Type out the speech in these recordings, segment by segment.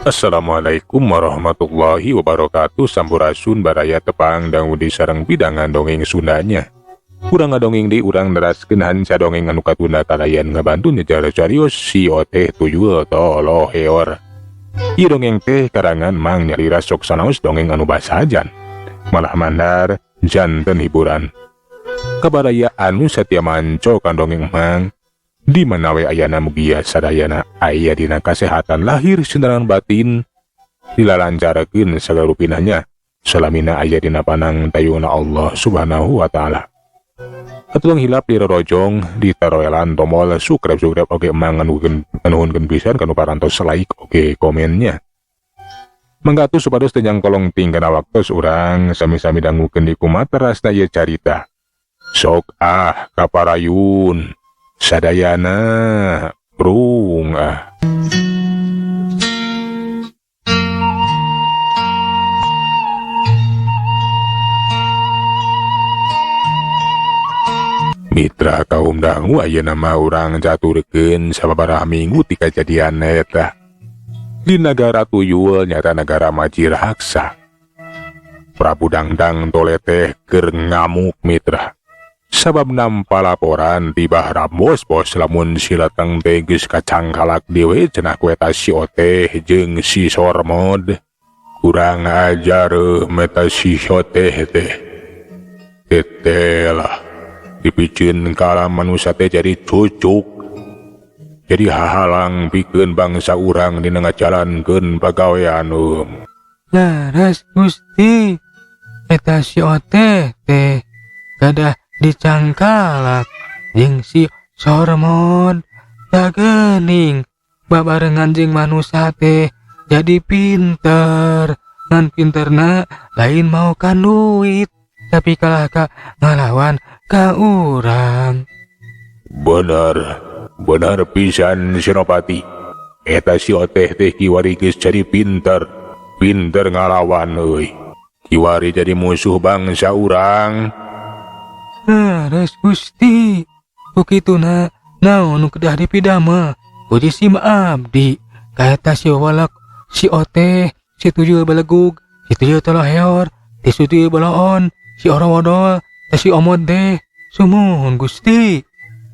Assalamualaikum warahmatullahi wabarakatuh. Sampurasun baraya, tepang dangu di sareng pidangan dongeng Sundanya. Urang ngadongeng di urang neraskeun hanca dongeng anu katunda kalayan ngabantu nyejar carios si Oteh Tuyul Toloheor. Ieu dongeng teh karangan Mang Nyalira, sok sanaos dongeng anu basajan malah mandar janten hiburan. Ka baraya anu satia manco kan dongeng Mang di mana we ayana, mugia sadayana aya dina kasehatan lahir sareng batin, dilalancarkeun sagala rupinanya, salamina aya dina panang tayungna Allah Subhanahu wa Ta'ala. Atuh hilap dirorojong, ditaroelan tombol subscribe subscribe. Oke, emang nganuhunkeun pisan kanu parantos like oke komennya. Mangga atuh, supados teu nyangkolong tingkana waktos, urang sami-sami dangukeun di kumaha terasna ieu carita. Sok ah, kaparayun sadayana, prung ah. Mitra kaum dangu, ayeuna mah urang caturkeun sababaraha minggu ti kajadian eta di nagara Tuyul, nyata nagara Majiraksa. Prabu Dangdang Tole teh keur ngamuk, mitra, sabab nampa laporan ti Rambos bos lamun si Leteng teh geus kacangkalak dewe cenah ku eta si Oteh jeung si Sormod. Kurang ajar meta si Oteh teh, teteh lah dipiceun ka manusia teh jadi cucuk, jadi hahalang pikeun bangsa urang dina ngajalankeun pagawean um. Leres, Gusti, eta si Oteh teh gadah dicangkalak jeung si Sormod. Da geuning babarengan jeung manusia teh jadi pinter, ngan pinterna lain maokan duit, tapi kalah ka ngalawan ka urang. Bener, bener pisan, Senopati. Eta si Oteh teh kiwari geus jadi pinter, pinter ngalawan euy. Kiwari jadi musuh bangsa urang. Leres, Gusti. Ku kituna naon nu kedah dipidamel ku sim abdi ka eta si walak, si Oteh, si Tuyul Belegug, si Tuyul Toloheor, si Tuyul Boloon, si Orowodol, teh si Omod teh? Sumuhun, Gusti.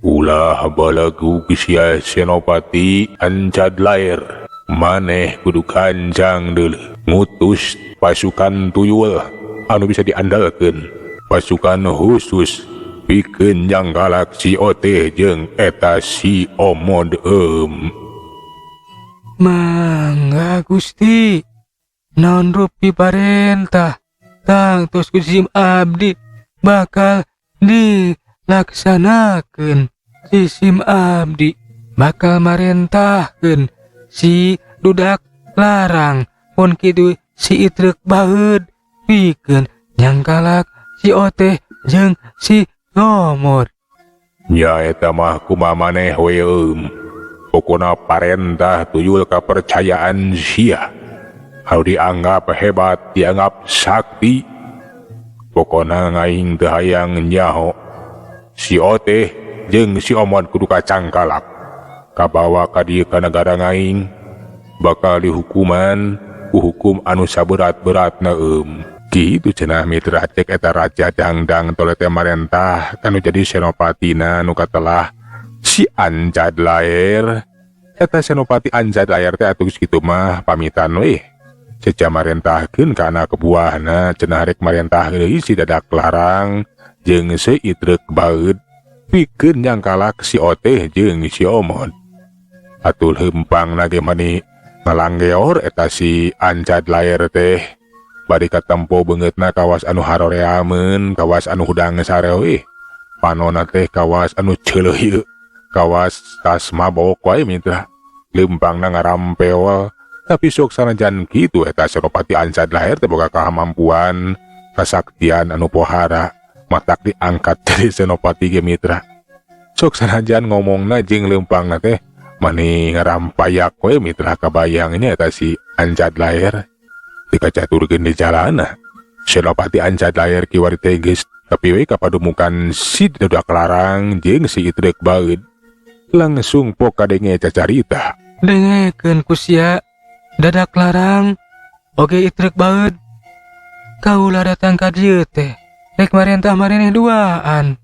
Ulah balagug sia, Senopati Ancad Lair. Maneh kudu kancang deuleu ngutus pasukan tuyul anu bisa diandalkeun, pasukan khusus pikeun nyangkalak si Oteh jeung eta si Omod em. Mangga, Gusti, naon rupi parentah tangtos ku sim abdi bakal dilaksanakeun. Si sim abdi bakal marentahkeun si Dudak Larang pun kitu si Itrek Baeud pikeun nyangkalak si Oteh jeung si Omod. Nya, eta mah kumaha maneh we eum. Pokona parentah tuyul kepercayaan sia. Anu dianggap hebat, dianggap sakti. Pokona ngaing teu hayang nyaho. Si Oteh jeung si Omod kudu kacangkalak. Kabawa ka dieu ka nagara ngaing, bakal dihukuman ku hukum anu saberat-beratna eum. Kitu cenah, mitra, cek eta Raja Dangdang Tole teh marentah kanu jadi senopatina nu katelah si Anjad Lair. Eta Senopati Anjad Lair teh atuh geus kitu mah pamitan we. Ceca marentahkeun ka anak buahna cenah rek marentah deui si Dadak Larang jeung si Itrek Baeud pikeun nyangkalak si Oteh jeung si Omod. Atuh lempang ge mani ngalanggeor eta si Anjad Lair teh bari katempo beungeutna kawas anu haroreameun, kawas anu hudang sare we. Panona teh kawas anu ceuleuh, kawas tas mabok wae, mitra. Lempangna ngarampeol, tapi sok sanajan kitu eta Senopati Anjad Lair teh boga kamampuan, kasaktian anu pohara, matak diangkat jadi senopati ge, mitra. Sok sanajan ngomongna jeung lempangna teh mani ngarampayak we, mitra. Kabayangnya eta si Anjad Lair dikacaturkeun di jalana. Senopati Anjad Lair kiwari teh geus tapi we kapadumukan si Dudak Larang jeung si Itrek Baeud, langsung pok kadenge cacarita. Dengekeun ku sia. Dadak larang oge Itrek baeud. Kaula datang ka dieu teh rek marentah mareneh duaan.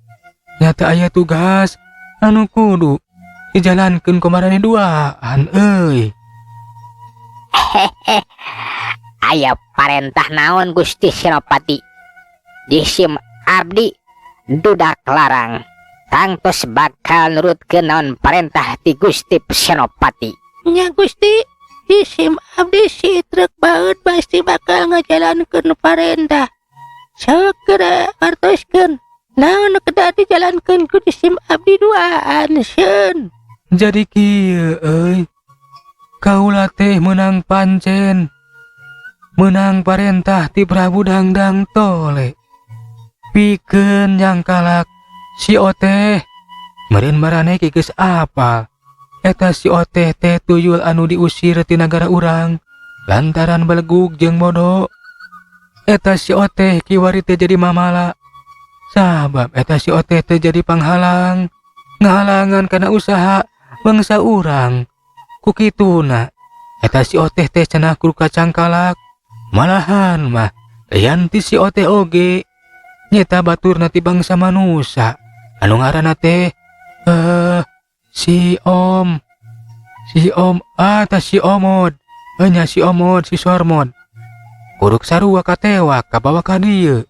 Nyata aya tugas anu kudu dijalankeun ku maraneh duaan euy. Aya parentah naon, Gusti Senopati? Jisim abdi dudak larang tangtos bakal nurutkeun naon parentah ti Gusti Senopati. Nya Gusti, jisim abdi si Itrek baeud pasti bakal ngajalankeun parentah. Segera artoskeun naon nu kedah dijalankeun ku jisim abdi duaan seun. Jadi kieu euy. Kaula teh meunang pancen. Meunang parentah ti Prabu Dangdang Tole. Pikeun nyangkalak si Oteh. Meureun maraneh ge geus apal. Eta si Oteh teh tuyul anu diusir ti nagara urang lantaran belegug jeung bodo. Eta si Oteh kiwari teh jadi mamala. Sabab eta si Oteh teh jadi panghalang, ngahalangan kana usaha bangsa urang. Ku kituna eta si Oteh teh cenah kudu kacangkalak. Malahan mah lian ti si Oteh oge nyeta baturna ti bangsa manusa anu ngaranna teh si Om si Om ah tah si Omod, nya si Omod, si Sormod kudu sarua katewak kabawa ka dieu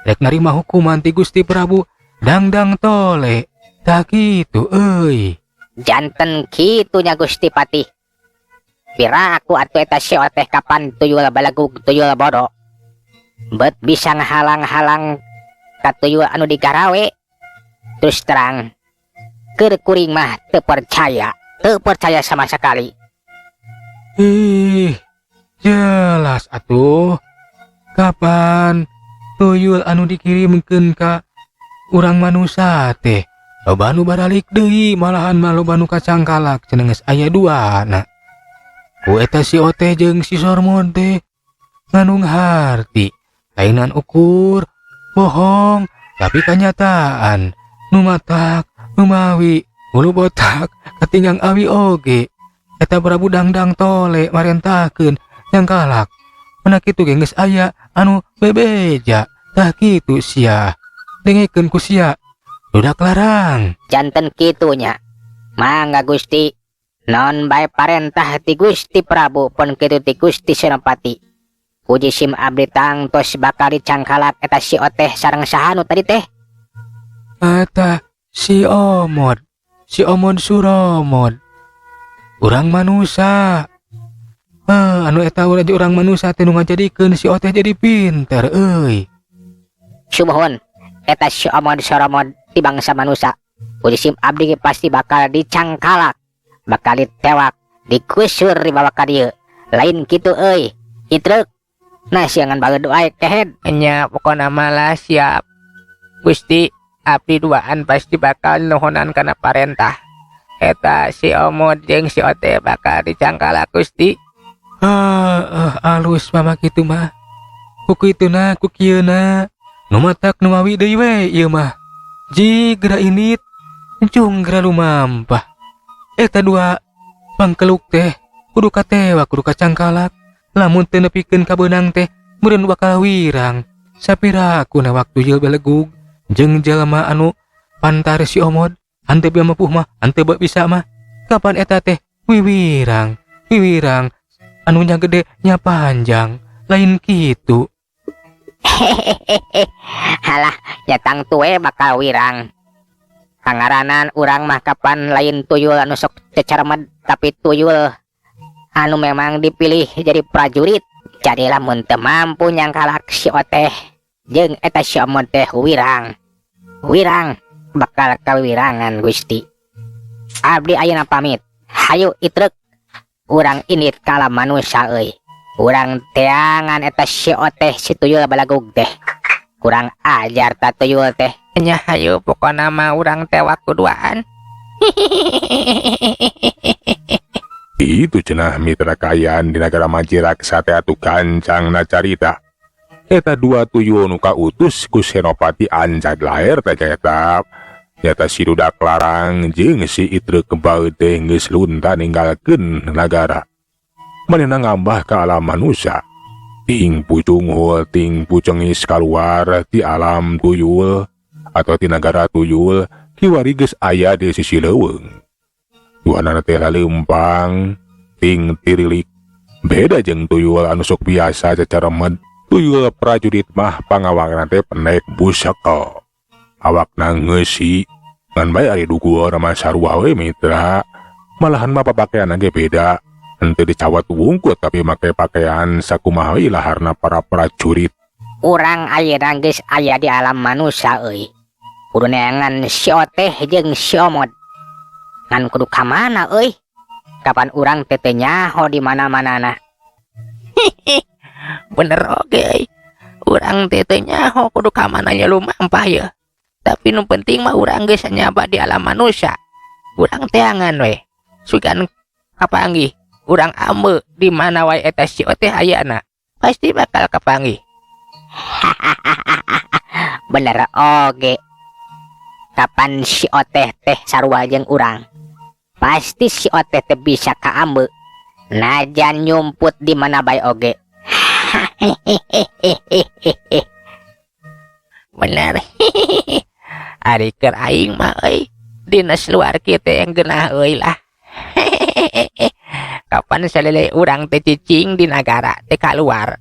rek narima hukuman ti Gusti Prabu Dangdang Tole. Tah kitu euy. Janten kitu nya, Gusti Patih. Piraku atuh eta si Oteh kapan tuyul balagug tuyul bodo. Bet bisa ngahalang-halang ka tuyul anu digarawe. Terus terang keur kuring mah teu percaya, teu percaya sama sekali. Ih, jelas atuh. Kapan tuyul anu dikirimkeun ka urang manusa teh loba nu baralik deui, malahan mah loba nu kacangkalak cenah geus aya duana. Ku eta si Oteh jeung si Sormod teh ngandung harti lainan ukur bohong tapi kanyataan nu matak numawi hulu botak katinggang awi oge eta Prabu Dangdang Tole marentahkeun nyangkalak mana kitu ge geus aya anu bebeja. Tah kitu sia, dengekeun ku sia, Dudak Larang. Janten kitu nya. Mangga, Gusti. Naon bae parentah ti Gusti Prabu pun kitu ti Gusti Senopati. Ku jisim abdi tangtos bakal dicangkalak eta si Oteh sareng saha nu tadi teh. Eta si Omod, si Omod Suromod, urang manusa. Eh, anu eta urang urang manusa teh nu ngajadikeun si Oteh jadi pinter euy. Sumuhun, eta si Omod Soromod ti bangsa manusa. Ku jisim abdi ge pasti bakal dicangkalak, bakal ditewak, dikusur dibawa ka dieu. Lain kitu euy. Itrek. Nah, siangan bageud wae kehed. Nya, pokona malah siap. Gusti, abdi duaan pasti bakal nuhunan kana parentah. Eta si Omod jeung si Ote bakal dicangkalak, Gusti. Ah, ah, alus mama kitu mah. Ku kituna ku kieuna. Nu matak nu mawi deui we ieu mah. Ji geura indit, encung geura lumampah. Eta dua pangkeluk teh kudu katewak, kudu kacangkalak. Lamun teu nepikeun ka beunang teh meureun bakal wirang. Sapiraku na waktu tuyul belegug jeung jelema anu pantar si Omod hanteu mapuh mah hanteu bisa mah. Kapan eta teh wiwirang wiwirang anu nya gede nya panjang lain kitu. Halah, nya tangtu we bakal wirang. Pangaranan urang mah kapan lain tuyul anu sok cecermed, tapi tuyul anu memang dipilih jadi prajurit. Jadi lamun teu mampu nyangkalak si Oteh jeung eta si Omod teh wirang. Wirang bakal kawirangan, Gusti. Abdi ayeuna pamit. Hayu Itrek. Urang indit ka alam manusia euy. Urang teangan eta si Oteh si tuyul balagug teh. Kurang ajar ta tuyul teh. Nya hayu, pokona mah urang tewak kuduaan. Itu cenah mitra kaayaan di negara Majiraksa teh atuh gancangna carita. Eta dua tuyul nu kautus ku Senopati Anjad Laer teh nyaeta nyata si Dudak Larang jeung si Itrek Baeud teh geus lunta ninggalkeun nagara. Manehna ngambah ka alam manusia. Ting pucunghul ting pucengis kaluar ti alam tuyul atau ti nagara tuyul kiwari geus aya di sisi leuweung. Duanana teh laleumpang ting tirilik. Beda jeung tuyul anu sok biasa cacaremed. Tuyul prajurit mah pangawakna teh pendek busekel. Awakna ngeusi ngan bae ari dugul mah sarua we mitra. Malahan mah papakaianna ge beda. Henteu dicawat wungkul tapi make pakaian sakumaha we laharna para prajurit. Urang ayeuna geus aya di alam manusia euy. Kudu neangan si Oteh jeung si Omod. Ngan kudu ka mana euy? Kapan urang teh teu nyaho di mana-manana. Bener oge euy. Urang teh teu nyaho kudu ka mana nya lumampah ye. Tapi nu penting mah urang geus nyaba di alam manusia. Urang teangan we. Sugan kapanggih urang ambe di mana wae eta si Oteh ayana. Pasti bakal kapanggih. Bener oge. Kapan si Oteh teh sarua jeung urang? Pasti si Oteh teh bisa kaambe. Najan nyumput di mana bae oge. Bener. Ari keur aing mah euy, dinas luar kieu teh yang geunah euy lah. Kapan salele urang teh cicing di nagara teh kaluar.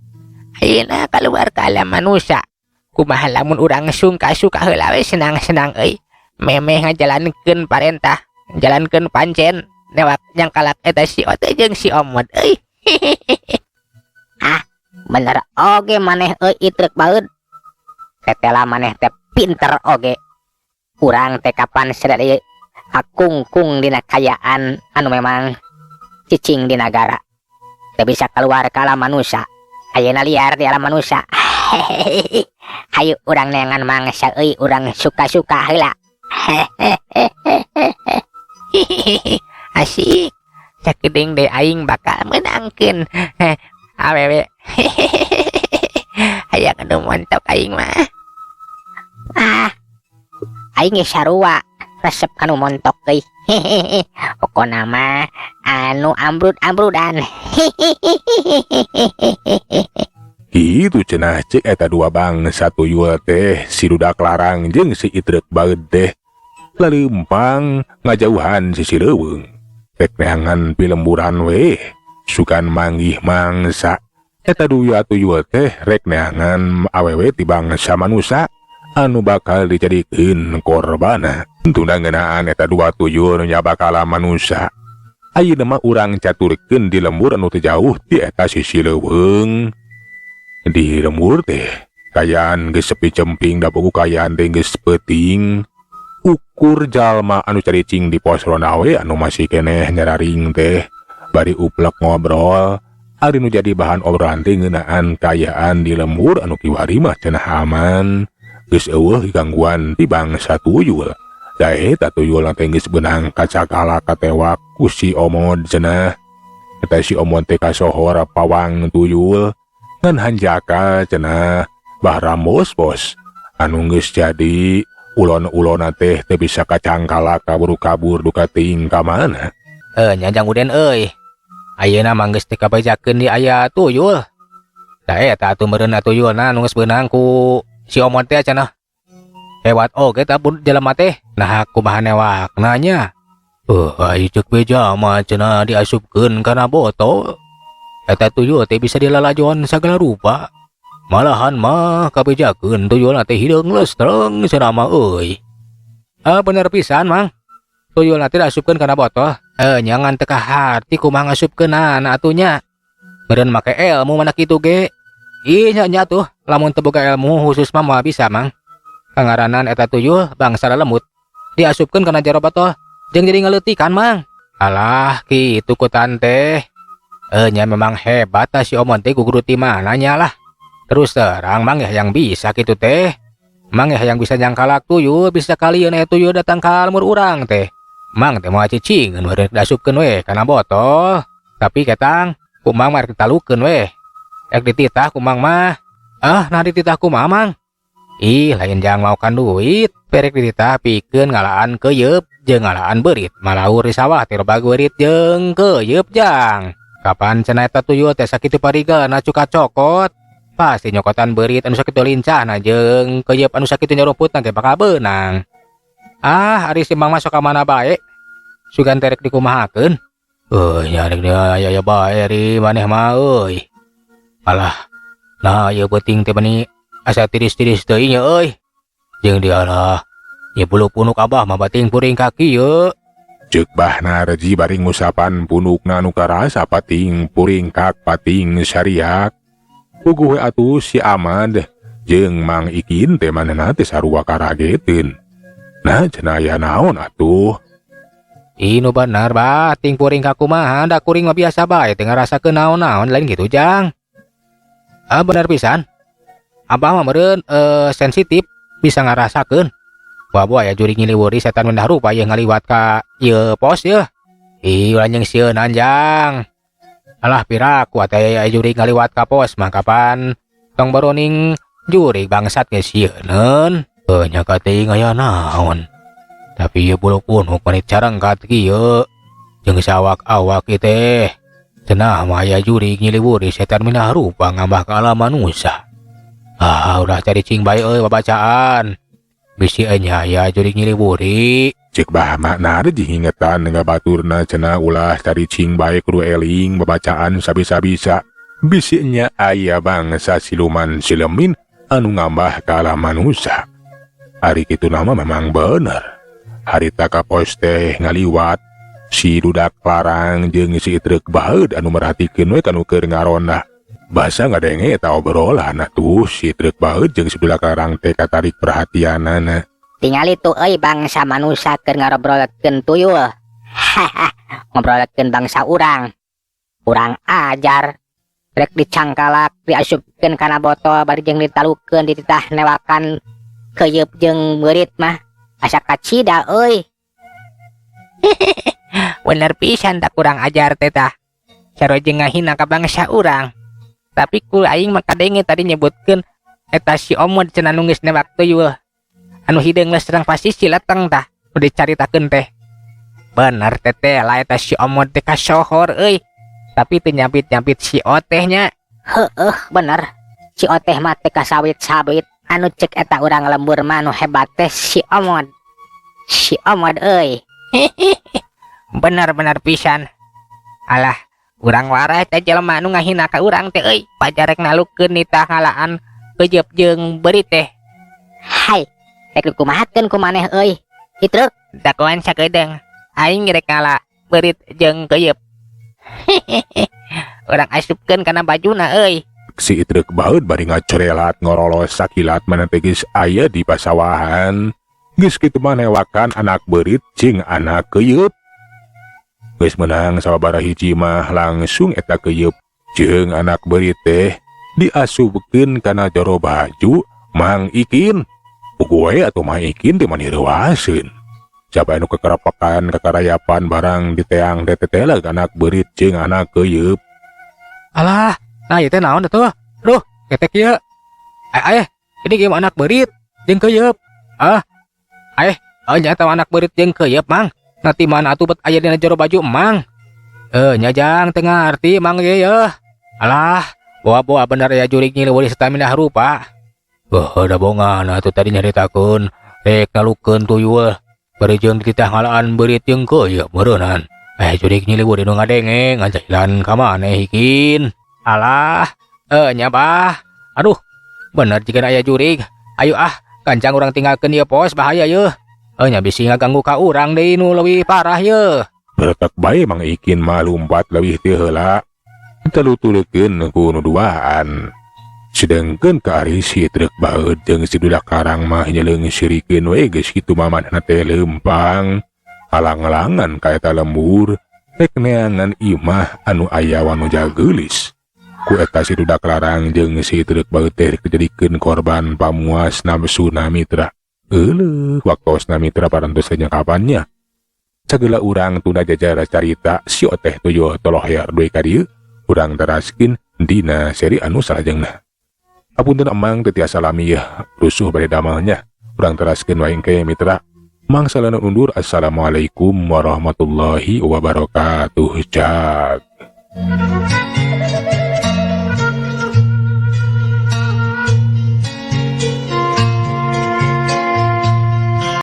Ayeuna kaluar ka alam manusia. Kumaha lamun urang sungka-suka heula we senang-senang euy. Memeh ngajalankeun parentah, ngajalankeun pancen, newak nyangkalak eta si Oteh jeung si Omod euy. Ah, bener oge maneh euy itreuk baeud. Tetela maneh teh pinter oge. Urang teh kapan sadaya kakungkung dina kayaan anu memang cicing di nagara. Teu bisa keluar ka alam manusia. Ayeuna liar di alam manusia. Hayu urang neangan mangsa euy, urang suka-suka heula. Asik. Sakedeung deui aing bakal meunangkeun awewe. Hayang anu montok aing mah. Ah. Aing ge sarua resep kanu montok euy. Pokona mah anu ambrud-ambrudan. Kitu cenah ceuk eta dua bangsa tuyul teh, si Dudak Larang jeung si Itreuk Baeud teh. Laleumpang ngajauhan sisi leuweung. Rek neangan pilemburan we, sugan manggih mangsa. Eta dua tuyul teh rek neangan awewe ti bangsa manusa anu bakal dijadikeun korbana. Tunda ngeunaan eta dua tuyul nu nyaba ka alam manusa. Ayeuna mah urang caturkeun di lembur anu teu jauh ti eta sisi leuweung. Di lembur teh kayaan geus sepi cemping da bogu kayaan teh geus peuting. Ukur jalma anu caricing di pos ronda we anu masih keneh nyararing teh bari uplek ngobrol. Ari nu jadi bahan obrolan teh ngeunaan kayaan di lembur anu kiwari mah cenah aman. Geus eueuh gangguan ti bangsa tuyul. Da eta tuyul teh geus beunang kacakala katewak ku si Omod cenah. Eta si Omod teh kasohor pawang tuyul ngan hanjakal cenah bahrambos bos anu geus jadi ulon-ulona teh teu bisa kacangkala kabur-kabur duka teuing ka mana. Nya Jang Uden euy. Ayeuna mah geus teu kabejakeun di aya tuyul. Da eta atuh meureunna tuyulna nu geus beunang ku si Omod teh cenah. Hebat oge tah pun jelema teh. Nah kumaha newakna nya? Ayo ceuk beja mah cenah diasupkeun kana botol. Eta tuyul teh bisa dilalajoan sagala rupa. Malahan mah kabejakeun tuyulna teh hideung leustreng cenah mah euy. Bener pisan mang. Tuyulna teh diasupkeun kana botol. Nya ngan teu kaharti kumaha ngasupkeunana atuh nya. Meureun make ilmu mana kitu ge. Ih nya nya tuh lamun teu boga ilmu khusus mah moal bisa mang. Kangaranan eta tuyul bangsa lemut. Diasupkeun kana jero botol jeung jadi ngaleutikan mang. Alah kitu ku tante. Nya memang hebat tah si Omon teh guguru ti mana nya lah. Terus terang mang ya yang bisa kitu teh. Mang ya yang bisa nyangkalak tuyul bisa kalieun aya tuyul datang ka lembur urang teh. Mang teh moal cicingeun we rek diasupkeun we kana botol. Tapi ketang ku mang mah rek ditalukeun we. Rek dititah ku mang mah. Ah, nah dititah kumaha mang? Ih, lain jang maokan duit. Perek dititah pikeun ngalaan keuyeub jeung ngalaan beurit. Malaur di sawah teh loba beurit jeung keuyeub jang. Kapan cenah eta tuyul teh sakitu parigalna cuka cokot. Pasti nyokotan beurit anu sakitu lincahna jeung keuyeub anu sakitu nyarumputna ge bakal beunang. Ah, ari si Mang mah sok ka mana bae. Sugan teh rek dikumahakeun. Euy, nya rek aya bae ri maneh mah euy. Alah, nah ieu peuting teh meni asa tiris-tiris teuing nya euy. Jeung dialah, ieu bulu punuk abah mah bating puring kaki ye. Ceuk Bah Narji bari ngusapan punukna nu karasa pating puringkak pating sariak. Puguh we atuh si Ahmad jeung Mang Ikin teh manehna teh sarua karageteun. Nah cenah aya naon atuh? Ih nu bener bah, ting puring ka kumaha da kuring mah biasa bae teu ngarasakeun naon-naon lain gitu jang. Ah bener pisan. Abah mah meureun sensitif bisa ngarasakeun. Bawa aya jurig nyiliwuri setan mendah rupa ieu ngaliwat ka ieu pos yeuh. Ih ulah nyengsieunan jang. Alah piraku atuh aya jurig ngaliwat ka pos mah kapan tong baroning jurig bangsat ge sieuneun. Heuh nya kateuing aya naon. Tapi ieu bulu punuk meni carengkat kieu. Jeung sawak-awak ieu teh. Cenah mah aya jurig nyiliwuri setan minah rupa ngambah ka alam manusia. Ah udah cari cing bae euy babacaan. Bisi nya aya jurig nyiliwuri. Ceuk Bah Narji ngingetan ngabaturna cenah ulah cari cing bae kudu eling babacaan sabisa-bisa. Bisi nya aya bangsa siluman silemin anu ngambah ka alam manusia. Ari kitu nama memang bener. Harita ka pos teh ngaliwat si dudak larang jeung si truk baeud anu merhatikeun we kanu keur ngaronda. Basa ngadenge eta obrolan atuh si truk baeud jeung si dudak larang teh katarik perhatianana. Tingali tuh euy bangsa manusia keur ngarobrolkeun tuyul. Haha, ngobrolkeun bangsa urang. Urang ajar. Rek dicangkalak, diasupkeun kana botol bari jeung ditalukeun dititah newakan keuyeub jeung beurit mah. Asa kacida euy. Bener pisan tak kurang ajar teh tah. Caro jeung ngahina ka bangsa urang. Tapi ku aing mah kadenge tadi nyebutkeun eta si Omod cenah nu geus newak tuyul. Anu hideung geus terang pasti si leteng tah nu dicaritakeun teh. Bener teh teh lah eta si Omod teh kasohor euy. Tapi teu nyampit-nyampit si Oteh nya. Heueuh bener. Si Oteh mah teh kasawit-sawit anu cek eta urang lembur mah nu hebat teh si Omod. Si Omod euy. Bener-bener pisan. Alah, urang waras teh jelema nu ngahina ka urang teh euy. Pajarek nalukeun nitah ngalaan keujeub jeung beurit teh. Hai, rek dikumahakeun ku maneh euy. Itruk dakoan sakedeung. Aing rek ngala beurit jeung keuyeub. Urang asupkeun kana bajuna euy. Si truk baeud bari ngacorelat ngorolos sakilat mana teh geus aya di pasawahan. Geus kitu mah newakan anak beurit jeung anak keuyeub. Geus meunang sababaraha hiji mah langsung eta keuyeub jeung anak beurit teh diasupkeun kana jero baju Mang Ikin. Puguh we atuh Mang Ikin teh mani reuaseun. Siapa anu kekerapakan kekarayapan barang diteang teh teteh anak beurit jeung anak keuyeub. Alah, nah ieu teh naon atuh? Duh, ketek ieu. Ini ge anak beurit jeung keuyeub. Ah. Oh nya eta anak beurit jeung keuyeub, Mang. Nanti mana atuh bet aya dina jero baju Mang. Nya jang teu ngarti Mang ye yeuh. Alah, bawa-bawa bener ya jurig nyiliwuri stamina rupa. Heuh, da bongan atuh tadi nyaritakeun rek nalukeun tuyul. Bari jeung dititah ngalaan beurit jeung keuyeub meureunnan. Jurig nyiliwuri nu ngadenge ngajahilan ka maneh ikin. Alah, nya bah. Aduh, bener jiga aya jurig. Ayo ah, kancang urang tinggalkeun ieu pos bahaya yeuh. Nya bisi ngaganggu ka urang deui nu leuwih parah yeuh. Beretak bae Mang Ikin mah lumpat leuwih teu heula. Telutuleukeun ku nu duaan. Sedengkeun ka ari si truk baeud jeung si dudak karang mah nyeleung sirikeun we geus kitu mah manehna teh leumpang. Alang-alangan ka eta lembur rek neangan imah anu aya wanoja geulis. Ku eta si dudak larang jeung si truk baeud teh dijadikeun korban pamuas nafsuna mitra. Euleuh waktosna mitra parantos nya kapannya. Sagala urang tunda jajar carita si Oteh tuyul tolohyar duwe ka dieu, urang teraskeun dina seri anu salajengna. Apunten emang teu tiasa lami yeuh rusuh bade damelnya. Urang teraskeun wae engke mitra. Mang salana undur. Assalamualaikum warahmatullahi wabarakatuh. Cak. Thank you.